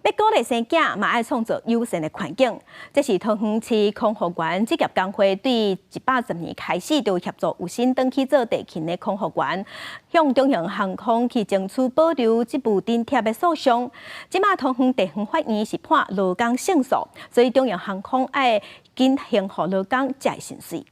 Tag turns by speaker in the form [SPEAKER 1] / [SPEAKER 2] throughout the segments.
[SPEAKER 1] 欲鼓勵生囝，嘛愛創造友善的環境。這是桃園市空服員職業工會對110年開始就協助有薪轉去做地勤的空服員，向長榮航空去爭取保留職務津貼的訴訟。這馬桃園地方法院是判勞工勝訴，所以長榮航空愛緊還予勞工這薪水。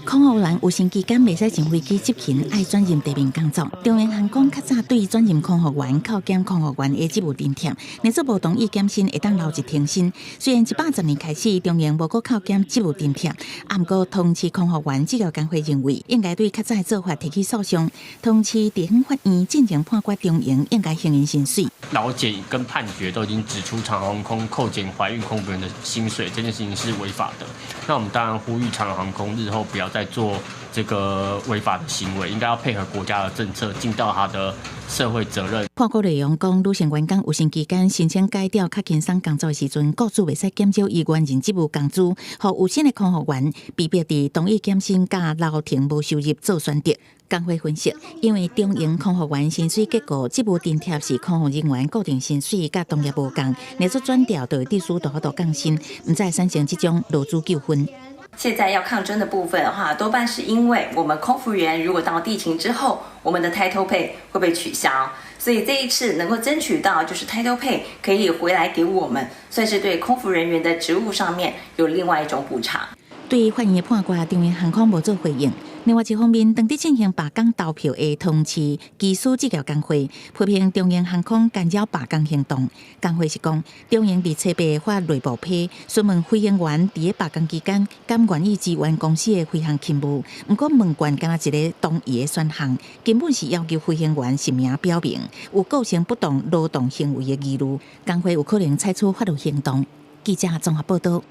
[SPEAKER 2] 空服員有薪期間袂使上飛機執勤，愛轉任地面工作。長榮航空較早對轉任空服員扣減空服員的職務津貼，若做無同意減薪，會當留職停薪。雖然110年開始，長榮無閣扣減職務津貼，啊，毋過桃園市空服員職業工會認為，應該對較早的做法提起訴訟。桃園市地方法院進前判決長榮應該還𪜶薪水。
[SPEAKER 3] 勞檢跟判決都已經指出，長榮航空扣減懷孕空服員的薪水這件事情是違法的。那我們當然呼籲長榮航空日後不要再做這個違法的行為，應該要配合國家的政策，盡到他的社會責任。
[SPEAKER 2] 判決內容講，女性員工有薪期間申請改調較輕鬆工作的時陣，雇主袂使減少伊原任職務工資，予有薪的空服員被迫佇同意減薪佮留停無收入做選擇。工會分析，因為長榮空服員薪水結構，職務津貼是空服人員固定薪水，佮同業無仝，若做轉調就會必須大幅度降薪，毋才會產生這種勞資糾紛。
[SPEAKER 4] 現在要抗爭的部分的話，多半是因為我們空服員如果到地勤之後，我們的 title pay 會被取消，所以這一次能夠爭取到就是 title pay 可以回來給我們，算是對空服人員的職務上面有另外一種補償。
[SPEAKER 2] 對法院的判決，長榮航空無做回應。另外一方面，當佇進行罷工投票的桃園市機師職業工會批評長榮航空干擾罷工行動。工會是講，長榮佇初八發內部批，詢問飛行員佇咧罷工期間，敢願意支援公司的飛行勤務。毋過問卷敢若一個同意的選項，根本是要求飛行員實名表明有構成不當勞動行為的疑慮。工會有可能採取法律行動。記者綜合報道。